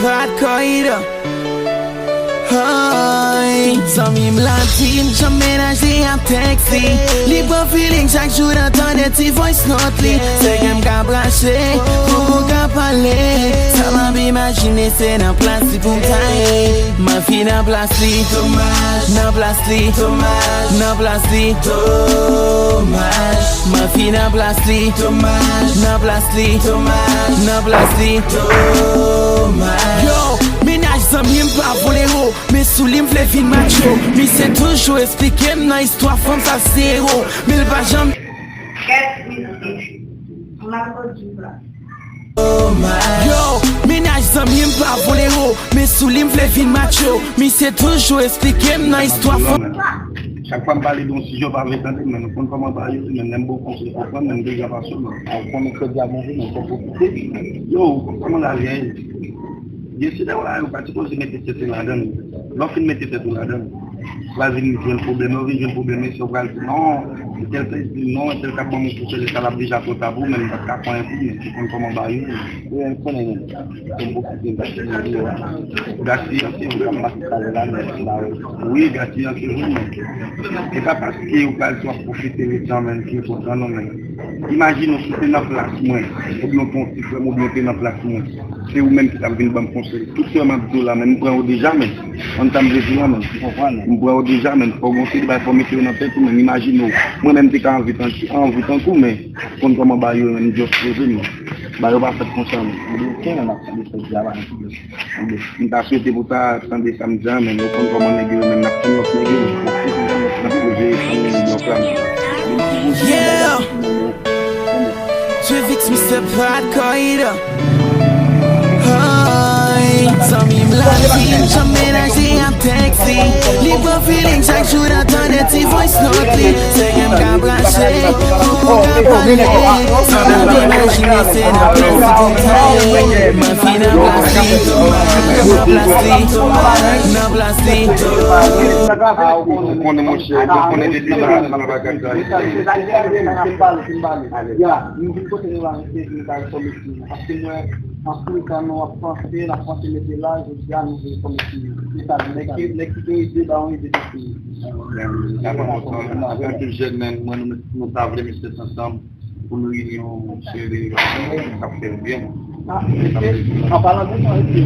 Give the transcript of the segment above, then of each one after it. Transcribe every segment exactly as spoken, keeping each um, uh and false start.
Hardcore. Ay, zanmi m la di m jan mennaj li ap tèks li. Li pran feeling chak jou nan tande ti voice note li. Se gen m ka brache, pou m ka pale. Sa m ap imajine se nan plas li pou m ta ye. M anvi nan plas li, domaj. Nan plas li, domaj. Nan plas li, domaj. M anvi nan plas li, domaj. Nan plas li, domaj. Nan plas li, domaj. Yo, mennaj zanmi m pa vole ho. Men sou li m vle vin macho. Misye toujou eksplike m nan istwa fanm sa se ewo. Men l pa janm. Kèt misye. M ap di sa. Yo, mennaj zanmi m pa vole ho. Men sou li m vle vin macho. Misye toujou eksplike m nan istwa fanm. Chak fwa m pale de yon sijè, w pa vle tande, men nou konn kòman bagay yo ye, men lè m ba w konsèy, w konprann, men m deja pase w, men w konnen kòd la move, men fò w pwofite. Yo, w konn kòman lavi a ye. Deside w la, yo pa sipoze mete tèt ou ladan l. Lè w fin mete tèt ou ladan l, w pral vin jwenn pwoblèm, lè w vin jwenn pwoblèm, mesye w pral di non, entèl te di non, entèl t ap ban m yon konsèy, sa l ap deja twò ta pou ou, men m pa t ka fè anyen pou ou, men ou konn kòman bagay yo ye. Wi, m konnen, men. Kòm pwofite, m pa t di yo a. Gaspiyan se vre, m pa t pale la, men m ba yo. Wi, gaspiyan se vre, men. E pa paske ou pral di w ap pwofite letan, men, ki enpòtan, non, men. Imajine w si w te nan plas mwen, oubyen w te yon ti frè m, oubyen w te nan plas mwen. Se ou menm ki t ap vin ban m konsèy. Tout sa m ap di w la, men, m pran yo deja, men. Konn sa m vle di w la, men. M pran yo deja, men. Fò w gon seri de bagay, fò w mete yo nan tèt ou, men. Imajine w, mwen menm, m te ka anvi tankou, anvi tankou, men. Konn kòman bagay yo ye, men, just poze, men. Bagay yo pa fèt konsa, men. Oubyen kenbe m ap tande fèt djaba, men. M ta swete pou ta tande sa m di a, men. Yo konn kòman nèg yo ye, men, n ap tann lòt nèg yo, men. N ap poze, tann lòt la, men. Yeah! Twivix, Mister Pride, Koida. Ay, zanmi m la di m jan mennaj li ap tèks li. Li pran feeling chak jou nan tande ti voice note li. Se gen m ka branche, pou m ka pale. Sa m ap imajine se nan plas li pou m ta ye. M anvi nan plas li, nan plas li, nan plas li. Ou konnen, monchè, ou konnen depi la, nan bagay sa. Ya, nou vin kote nou la, nou te vin bay kòm Paske mwen, anpil tan nou ap panse, n ap panse mete la, jodi a nou vle kòm si se sa, nèg ki, nèg ki gen ide, ba yon ide tou fini. Antanke jèn, men, mwen, nou, nou ta vle met tèt ansanm pou nou ini yon seri de bagay k ap fè nou byen. Ah, mesye, an palan de sa, mesye,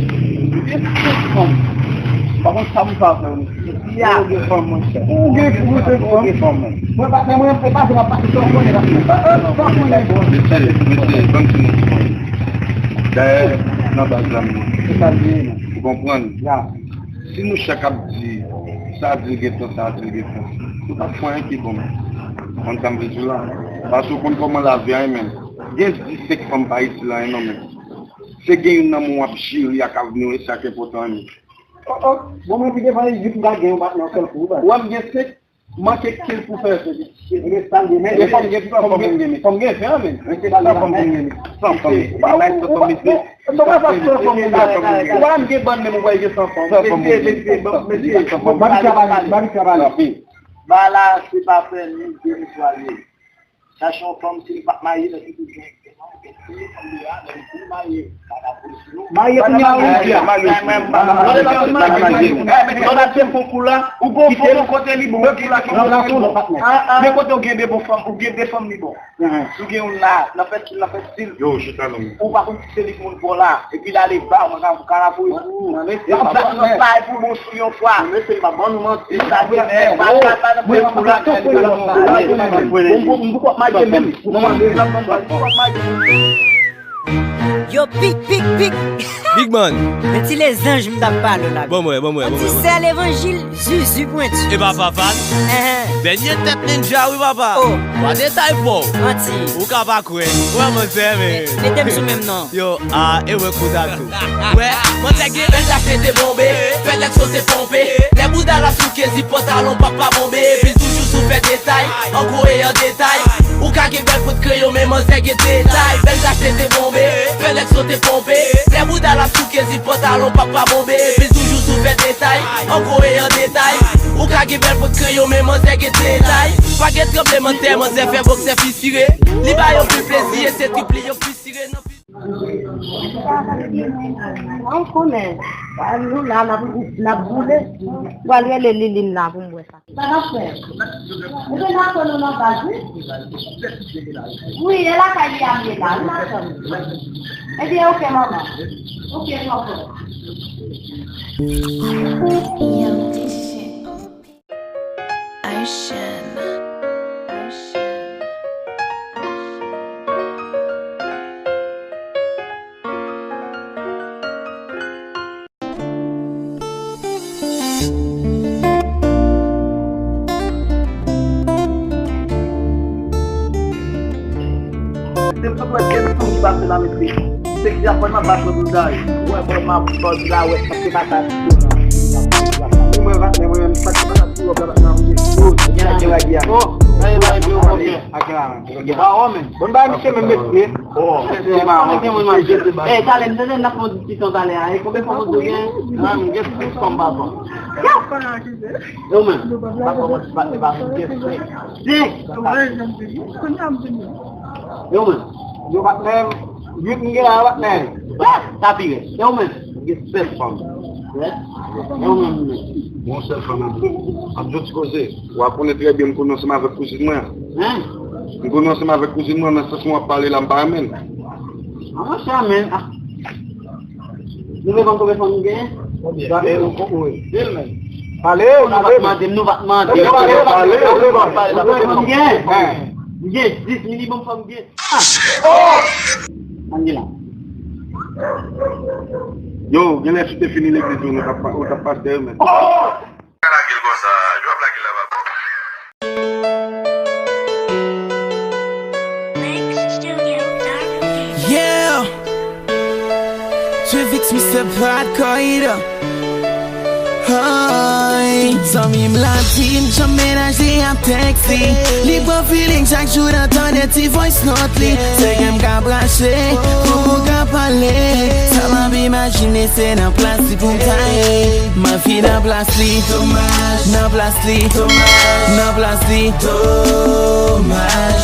mesye, se fanm. Pa konn sa pou sa fè, mesye. Ou gen fanm, monchè. Ou gen, ou gen fanm. Mwen pa, mwen, mwen pa, mwen pa, mwen pa konnen. Mesye, mesye, ban m di nou. Dayè, nan baz la, m ye. Ou konprann? Si nou chak ap di, sa di l gen tan, sa di l gen tan, nou p ap fè anyen ki bon, menm. Konn sa m vle di w la? Paske w konn kòman lavi a ye, menm. Gen disèt fanm pa itil anyen, non, menm. Se gen youn nan men w ap jere ak avni w, e sa k enpòtan, menm. Oh, oh. Bon, mwen pi devan li, m pa gen yon patnè yon sèl kou, baz. Ou wè m gen senk, manke kèl pou fè. E fòm gen, fòm gen, fòm gen ven, men. San fòm pou m gen, san fòm. Ou pa bay san fòm, mesye. Ou pa m gen bann, men ou wè gen san fòm. San fòm pou m gen. Mesye, mesye, mesye. Mabit travay, mabit travay. Ba la, se pa fè ni de ni twa li ye. Chache yon fanm, si li pa t marye, lè li te gen fanm, li te fanm li a, lè li fin marye, pa ka polis nou. Marye kounye a, wi, frè. Marye, marye, marye. Ou gon fanm kote li bon, ou gon fanm kote li bon. Men kote ou gen de bon fanm, ou gen de fanm li bon. Si w gen youn la, nan fè stil, nan fè stil. Yo, chita non. Ou pa konn si se li k moun pa w la. Epi l ale ba, mwen ka, ka la pou. L ap bay pou bon sou yon fwa. Mesye, pa ban nou manti. Sa vre, men pa ka pa nan pou la. M poko ap marye menm. Yo, pik, pik, pik. Big man. Men ti lezanj m t ap pale w la. Bon, mwen, bon, mwen, bon, mwen. Ti sè levanjil, zuzu pwenti. E pa papa l. Dènye tèt ninja, wi, papa. Oh. Pa detay fò. Manti. Ou ka pa kwè. Wè, manzè, men. Mete m sou menm non. Yo, a, e wè kout a tou. Wè, manzè gen bèl tache te bonbe, fè lèk sote ponpe. Lè bouda l ap souke, zip pantalon papa bonbe. Epi l toujou sou fè detay, an gwo e an detay. Ou ka gen bèl fout kreyon, men manzè gen detay. Bèl tache te bonbe, fè lèk sote ponpe. Lè bouda l ap souke, zip pantalon papa bonbe. Epi l toujou sou fè detay, an gwo e an detay. Ou ka gen bèl fout kreyon, men manzè gen detay. Pa gen tranblemanntè, manzè fè bòksè fisire. Li ba yo pil plezi, e se trip li yo fisire nan fi- An konnen. Nou la, n ap, n ap boule. Mwen pral rele Liline la pou m wè sa. Sa n ap fè? Ebyen, n ap pran nou nan baz, wi. Wi, e lakay li a m ye la, wi, m ap tann. Ebyen, oke, manman. Oke, papa. Young D J on the beat. Ocean. Ocean. Se sot wè gen fanm ki pase la, mesye. Se ki apèl nan bak nan bouda yo. Wè, wè, m ap bòz la, wè, sa se pata. Mwen, mwen, mwen, mwen, sa se pata, ti wòb la, nan bouda. Oh, sa se lage a. Oh, sa se lage a, ok. Ak la, men. Ba, oh, men. Bon, ba, misye, men, mesye. Oh, se ma, eh, talè, m tande n ap fè yon diskisyon talè a. E konbyen fanm ou gen? Ah, m gen sis fanm, papa. Yo, men. Papa, mwen, pa, pa, m gen senk. Senk? Yo, men. Yo, patnè m, uit m gen la, patnè. Ah, sa pi rèd. E ou menm? M gen sèt fanm. Sèt? E ou menm, menm? Bon, sèl fanm, ap di w ti koze. W a konnen trè byen m konnen ansanm avèk kouzin mwen. Hein? M konnen ansanm avèk kouzin mwen, nan sans mwen w ap pale la, m pa renmen l. Ah, monchè, men, ah. Nou menm konn konbyen fanm nou genyen? Konbyen? Sa, e, ou, ou, wi. Di l menm. Pale, nou pa t mande m, nou pa t mande m. Pale, pale, pale. Konbyen fanm nou genyen? Hein. M gen dis minimòm fanm m gen. Ah! Oh! Ann gen la. Yo, genlè si w te fini legliz ou, nou t ap pa-, ou t ap pastè yo, men. Oh! Pa lage l konsa, yo ap lage l la, papa. Yeah! Twivix, Mister Pot Koyda. Ay, zanmi m la di m janm menaj li ap tèks li. Li pran feeling chak jou nan tande ti voice note li. Se gen m ka brache, pou m ka pale. Sa m ap imajine se nan plas li pou m ta ye. M anvi nan plas li, domaj. Nan plas li, domaj. Nan plas li, domaj.